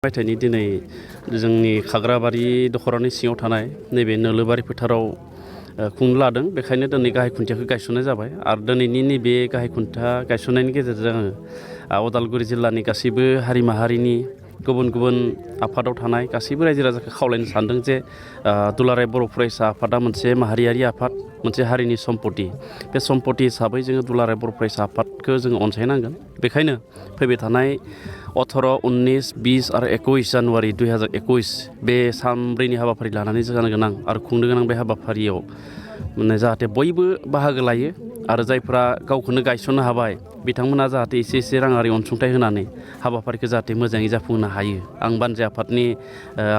मायथाइनि दिनै जोंनि खाग्राबारि दख'रानि सिङाव थानाय नैबे नोलोबारि फोथाराव खुंनो लादों। बेखायनो दिनै गाहाय खुन्थियाखौ गायसननाय जाबाय आरो दिनैनि नैबे गाहाय खुन्थिया गायसननायनि गेजेरजों आङो उदालगुरि जिल्लानि गासैबो हारि माहारिनि गुबुन गुबुन आफादाव थानाय गासैबो रायजो राजाखौ खावलायनो सानदों जे दुलाराय बर' फरायसा आफादा मोनसे माहारियारि आफाद, मोनसे हारिनि सम्पति। बे सम्पति हिसाबै जोङो दुलाराय बर' फरायसा आफादखौ जोङो अनसायनांगोन। बेखायनो फैबाय थानाय 18, 19, 20 आरो 21 जानुवारि 2021 बे सानब्रैनि हाबाफारि लानानै जानो गोनां आरो खुंनो गोनां बे हाबाफारियाव जाहाथे बयबो बाहागो लायो आरो जायफ्रा गावखौनो गायसननो हाबाय बिथांमोना जाहाथे एसे राङारि अनसुंथाइ होनानै हाबाफारिखौ जाहाथे मोजाङै जाफुंहोनो हायो। आं बानजाय आफादनि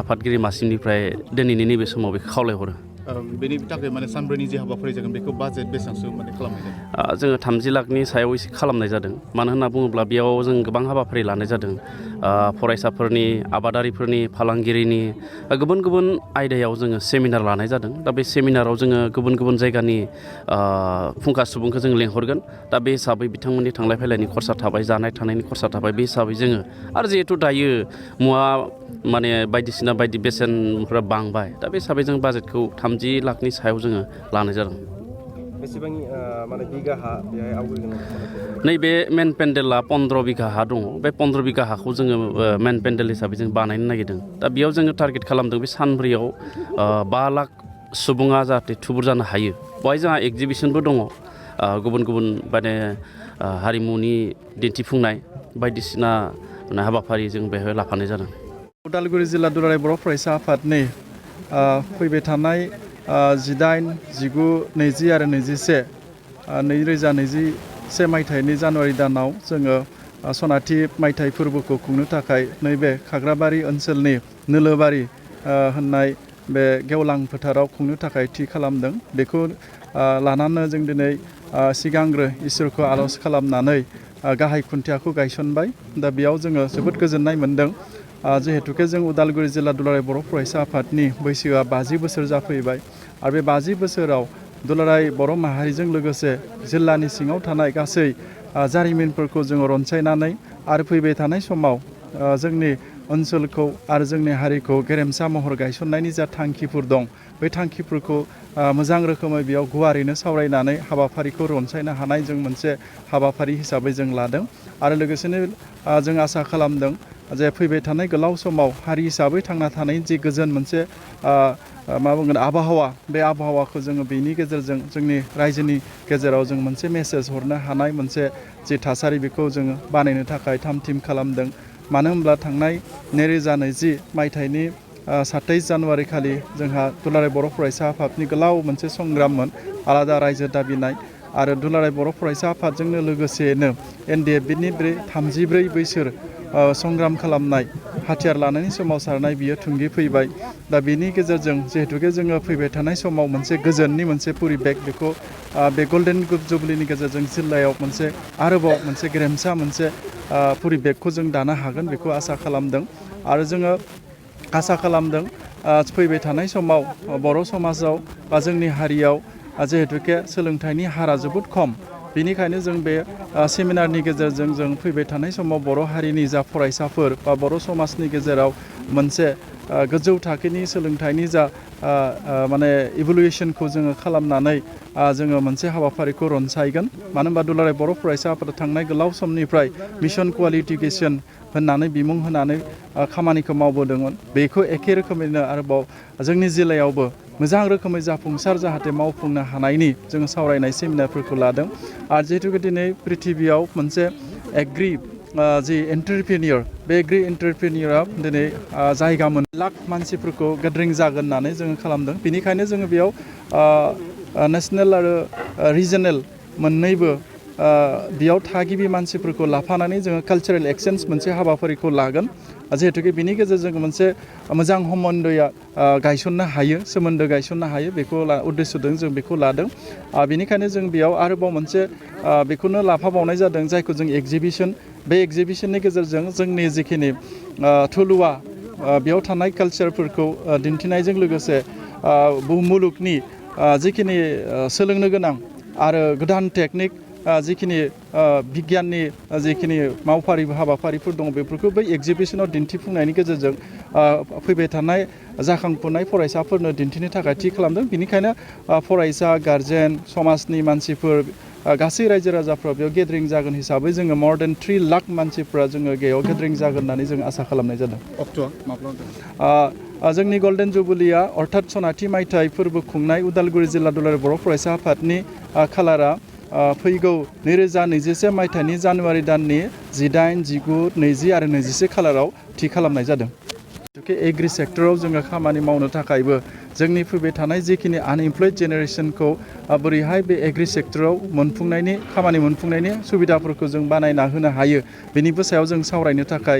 आफादगिरि मासिमनिफ्राय दिनैनि नैबे समाव बेखौ खावलायहरो। बेनि थाखाय माने सानब्रैनि जे हाबाफारि जागोन बेखौ बाजेट बेसेबांसो माने खालामनाय जादों? जोङो 30 लाखनि सायाव एसे खालामनाय जादों। मानो होनना बुङोब्ला बेयाव जों गोबां हाबाफारि लानाय जादों। फरायसाफोरनि, आबादारिफोरनि, फालांगिरिनि गुबुन गुबुन आयदायाव जोङो सेमिनार लानाय जादों। दा बे सेमिनाराव जोङो गुबुन गुबुन जायगानि फुंखा सुबुंखौ जों लेंहरगोन। दा बे हिसाबै बिथांमोननि थांलाय फैलायनि खरसा थाबाय, जानाय थानायनि खरसा थाबाय। बे हिसाबै जोङो आरो जिहेथु दायो मुवा माने बायदिसिना बेसेनफ्रा बांबाय, दा बे हिसाबै जों बाजेटखौ 30 लाखनि सायाव जोङो लानाय जादों। बेसेबां माने बिगा हा बेहाय आवग्रिगोन? नैबे मेन पेन्डेला 15 बिगा हा दङ। बे 15 बिगा हाखौ जोङो मेन पेन्डेल हिसाबै जों बानायनो नागिरदों। दा बेयाव जोङो टारगेट खालामदों बे सानब्रैयाव 5 लाख सुबुङा जाहाथे थुबुर जानो हायो। बेवहाय जोंहा एक्जिबिसनबो दङ, गुबुन गुबुन माने हारिमुनि दिन्थिफुंनाय बायदिसिना हाबाफारि जों बेहाय लाफानाय जादों। उदालगुरि जिल्ला दुलाराय बर' फरायसा आफादनि फैबाय थानाय 18, 19, 20 आरो 21 2021 मायथाइनि जानुवारि दानाव जोङो सनाथि मायथाइ फोरबोखौ खुंनो थाखाय नैबे खाग्राबारि ओनसोलनि नोलोबारि होननाय बे गेवलां फोथाराव खुंनो थाखाय थि खालामदों। बेखौ लानानै जों दिनै सिगांग्रो इसोरखौ आर'ज खालामनानै गाहाय खुन्थियाखौ गायसनबाय। दा बेयाव जोङो जोबोद गोजोननाय मोन्दों। जिहेतुके जों उदालगुरि जिल्ला दुलाराय बर' फरायसा आफादनि बैसोआ 50 बोसोर जाफैबाय आरो बे 50 बोसोराव दुलाराय बर' माहारिजों लोगोसे जिल्लानि सिङाव थानाय गासै जारिमिनफोरखौ जोङो रनसायनानै आरो फैबाय थानाय समाव जोंनि ओनसोलखौ आरो जोंनि हारिखौ गेरेमसा महर गायसननायनि जा थांखिफोर दं, बै थांखिफोरखौ मोजां रोखोमै बेयाव गुवारैनो सावरायनानै हाबाफारिखौ रनसायनो हानाय जों मोनसे हाबाफारि हिसाबै जों लादों। आरो लोगोसेनो जों आसा खालामदों जे फैबाय थानाय गोलाव समाव हारि हिसाबै थांना थानायनि जि गोजोन मोनसे आबहावा, बे आबहावाखौ जोङो बेनि गेजेरजों जोंनि रायजोनि गेजेराव जों मोनसे मेसेज हरनो हानाय मोनसे जि थासारि बेखौ जोङो बानायनो थाखाय थाम थिम खालामदों। मानो होनब्ला थांनाय 2020 मायथाइनि 27 जानुवारि खालि जोंहा दुलाराय बर' फरायसा आफादनि गोलाव मोनसे संग्राममोन, आलादा रायजो दाबिनाय। आरो दुलाराय बर' फरायसा आफादजोंनो लोगोसेनो NDFBनि 34 बोसोर संग्राम खालामनाय, हाथियार लानायनि सोमावसारनाय बियो थुंगे फैबाय। दा बेनि गेजेरजों जिहेतुके जोङो फैबाय थानाय समाव मोनसे गोजोननि मोनसे परिबेक, बेखौ बे गल्डेन जुबलिनि गेजेरजों जिल्लायाव आरोबाव मोनसे गेरेमसा मोनसे परिबेकखौ जों दानो हागोन, बेखौ आसा खालामदों। आरो जोङो आसा खालामदों फैबाय थानाय समाव बर' समाजाव बा जोंनि हारियाव जिहेतुके सोलोंथाइनि हारा जोबोद खम, बेनिखायनो जों बे सेमिनारनि गेजेरजों जों फैबाय थानाय समाव बर' हारिनि जा फरायसाफोर बा बर' समाजनि गेजेराव मोनसे गोजौ थाखोनि सोलोंथाइनि जा इभुलुएसनखौ जोङो खालामनानै जोङो मोनसे हाबाफारिखौ रनसायगोन। मानो होनबा दुलाराय बर' फरायसा आफादा थांनाय गोलाव समनिफ्राय मिशन क्वालिटि इडुकेसन होननानै बिमुं होनानै खामानिखौ मावबोदोंमोन। बेखौ एखे रोखोमैनो आरोबाव जोंनि जिल्लायावबो मोजां रोखोमै जाफुंसार जाहाथे मावफुंनो हानायनि जोङो सावरायनाय सेमिनारफोरखौ लादों। आरो जिहेतुके दिनै प्रिथिबियाव मोनसे एग्रि जि एन्टारप्रिनियर, बे एग्रि एन्टारप्रिनियरा दिनै जायगा 1 लाख मानसिफोरखौ गेदारिं जागोन होननानै जोङो खालामदों। बेनिखायनो जोङो बेयाव नेसनेल आरो रिजनेल मोननैबो बेयाव थागिबि मानसिफोरखौ लाफानानै जोङो कालचारेल एक्सचेन्ज मोनसे हाबाफारिखौ लागोन। जिहेतुके बिनि गेजेरजों मोनसे मोजां हमन्डया गायसननो हायो, सोमोन्दो गायसननो हायो, बेखौ उद्देश्यजों जों बेखौ लादों। बेनिखायनो जों बेयाव आरोबाव मोनसे बेखौनो लाफाबावनाय जादों जायखौ जों एक्जिबिसन। बे एक्जिबिसननि गेजेरजों जोंनि जिखिनि थुलुवा बेयाव थानाय कालचारफोरखौ दिन्थिनायजों लोगोसे मुलुगनि जिखिनि सोलोंनो गोनां आरो गोदान टेकनिक जिखिनि बिगियाननि जिखिनि मावफारि हाबाफारिफोर दङ बेफोरखौ बै एगजिबिसनाव दिन्थिफुंनायनि गेजेरजों फैबाय थानाय जाखांफुनाय फरायसाफोरनो दिन्थिनो थाखाय थि खालामदों। बेनिखायनो फरायसा गारजेन समाजनि मानसिफोर गासै रायजो राजाफ्रा बेयाव गेदारिं जागोन हिसाबै जोङो more than 3 लाख मानसिफ्रा जोङो बेयाव गेदारिं जागोन होननानै जों आसा खालामनाय जादों। अक्ट'आ माब्ला जोंनि गल्डेन जुबुलिया अर्थात सनाथि मायथाइ फोरबो खुंनाय उदालगुरि जिल्ला दुलाराय बर' फरायसा आफादनि खालारा फैगौ 2021 मायथाइनि जानुवारि दाननि 18, 19, 20 आरो 21 खालाराव थि खालामनाय जादों। एग्रि सेक्टराव जोङो खामानि मावनो थाखायबो जोंनि फैबाय थानाय जिखिनि आनएमप्लयड जेनेरेसनखौ बोरैहाय बे एग्रि सेक्टराव खामानि मोनफुंनायनि सुबिदाफोरखौ जों बानायना होनो हायो बेनिबो सायाव जों सावरायनो थाखाय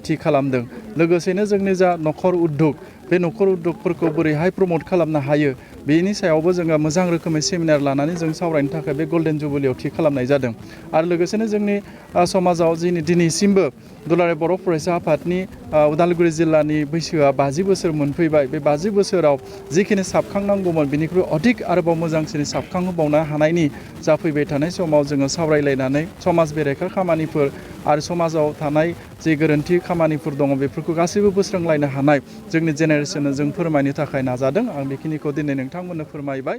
थि खालामदों। लोगोसेनो जोंनि जा नखर उद्योग बे नखर उद्योगफोरखौ बोरैहाय प्रमोट खालामनो हायो बेनि सायावबो जोङो मोजां रोखोमै सेमिनार लानानै जों सावरायनो थाखाय बे गल्डेन जुबुलियाव थि खालामनाय जादों। आरो लोगोसेनो जोंनि समाजाव दिनैसिमबो दुलाराय बर' फरायसा आफादनि उदालगुरि जिल्लानि बैसोआ 50 बोसोर मोनफैबाय। बे 50 बोसोराव जिखिनि साबखांनांगौमोन बेनिख्रुइ अधिक आरोबाव मोजांसिन साबखांहोबावनो हानायनि जाफैबाय थानाय समाव जोङो सावरायलायनानै समाज बेरेखा खामानिफोर आरो समाजाव थानाय जि गोरोन्थि खामानिफोर दङ बेफोरखौ गासैबो बोस्रांलायनो हानाय जोंनि जेनेरेसननो जों फोरमायनो थाखाय नाजादों। आं बेखिनिखौ दिनै नोंथांमोननो फोरमायबाय।